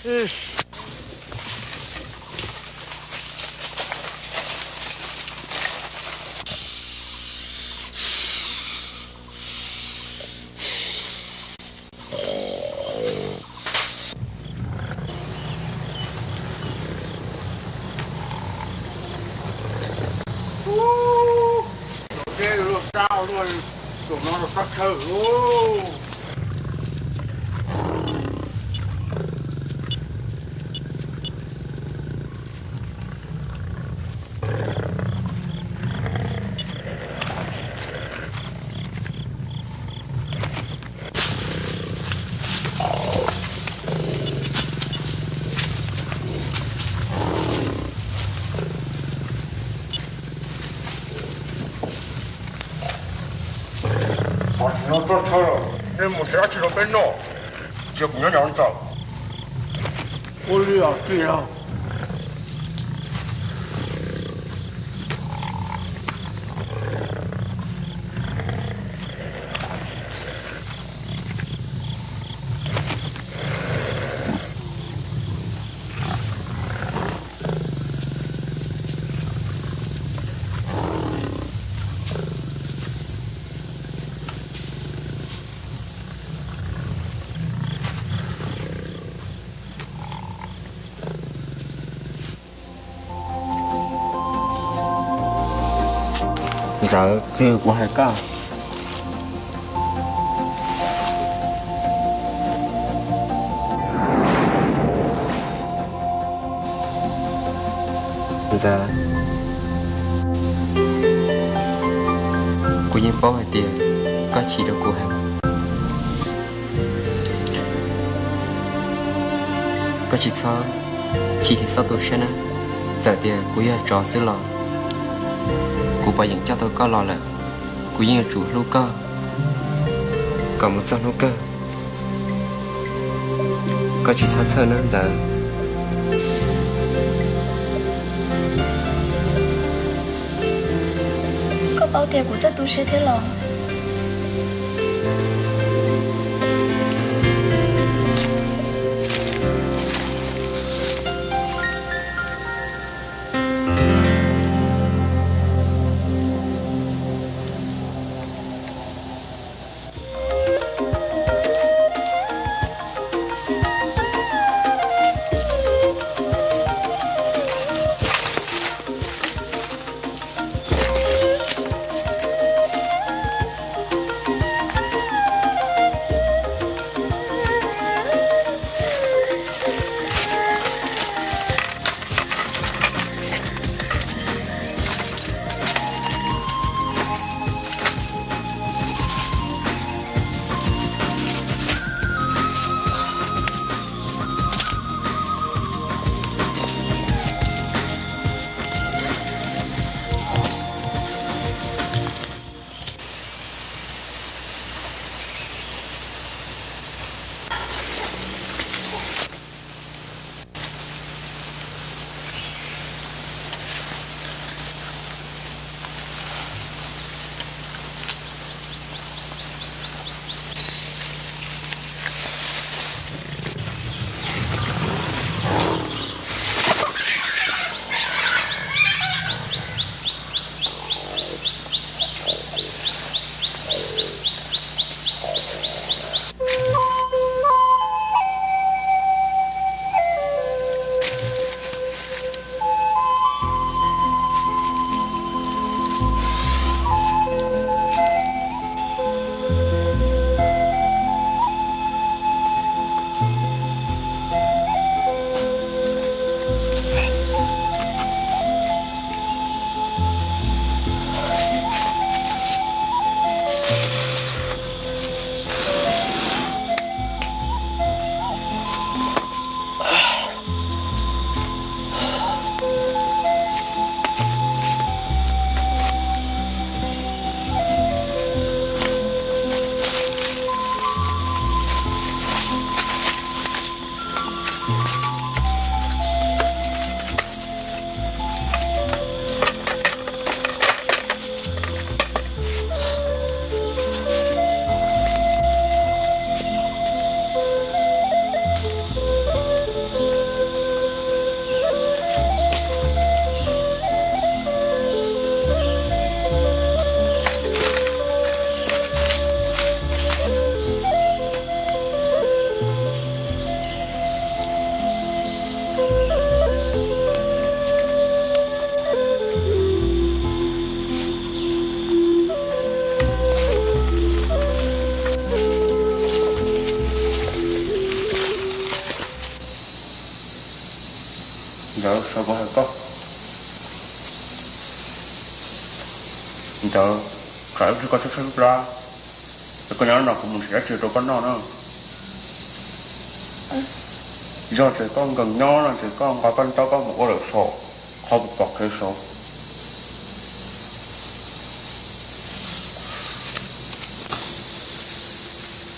Tus no los sab khawb lauj. Qhov no tuaj thawj, nej mus nrhiav dab tsi rau peb noj, cia kuv nyob nyob ntxawm. Ua li os tij laug. Ntxawm, twb kuv hais koj. Ntxawm, kuv yeej paub hais tias koj chim rau kuv heev. Koj tsis txhob chim thiab txhob tu siab na. Txawm tias kuv yog tsov xwb los kuv pov yeem coj tau koj los lawm. Kuv yeej yuav tsum hlub koj kom mus txog hnub kawg. Koj tsis txhob txhawj nawb Ntxawm. Koj paub tias kuv txawj tu siab thiab los? Ntawd, tsam ib pliag koj tshaib tshaib plab, es koj nyob no kuv mus nrhiav dab tsi rau koj noj na. Yog tias koj nkees nyob no ces koj nqa paj ntaub koj mus ua lawm saum qhov kuv pom kev saud.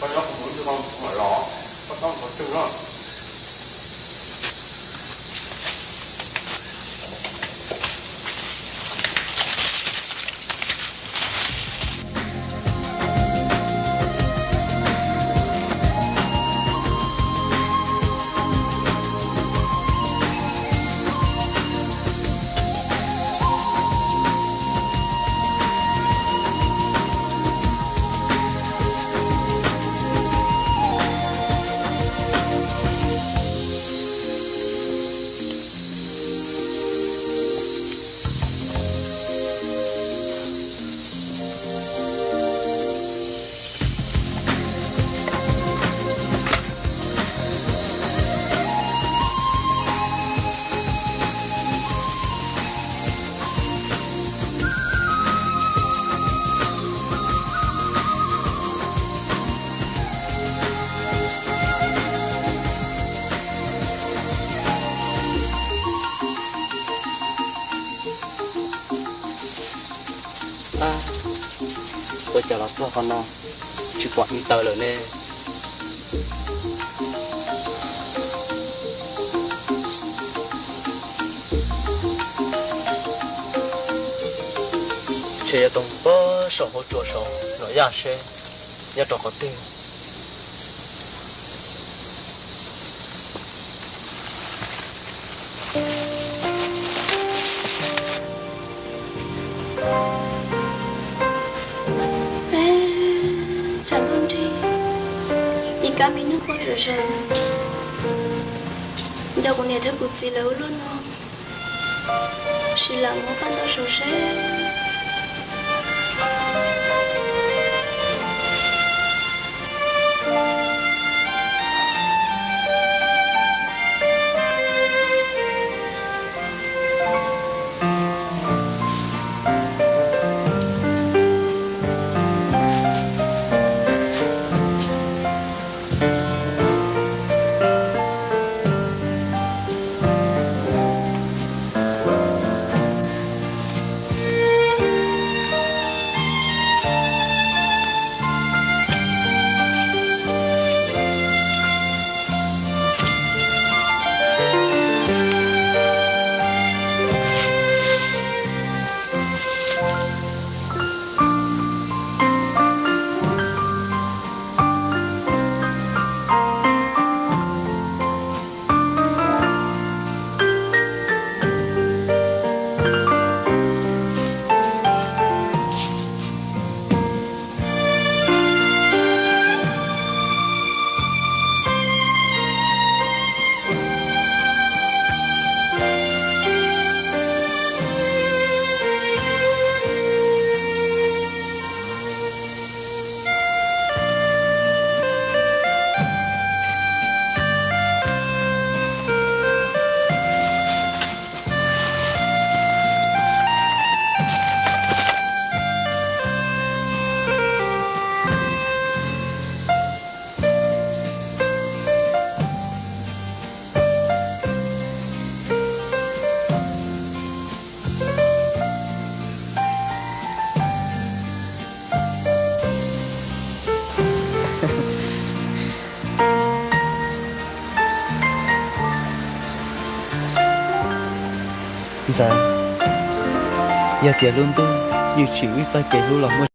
Koj nyob kuv mus ib pliag koj mam los, koj txhob mus qhov twg na. Ua cas los txog qhov no tsis pom niag taws lawm ne? Ntshe yuav tau mus pab saum hauv tsua saud los yaj seb nyob rau qhov twg. Tshav ntuj nrig, ib kab me nug quaj zom zaws, nco kuv niam thiab kuv txiv lawv ua luaj no, sim lam mus pab ntaub saud seb. Ntxawm, yog tias lub ntuj yeej tsim wb txoj kev hlub los muaj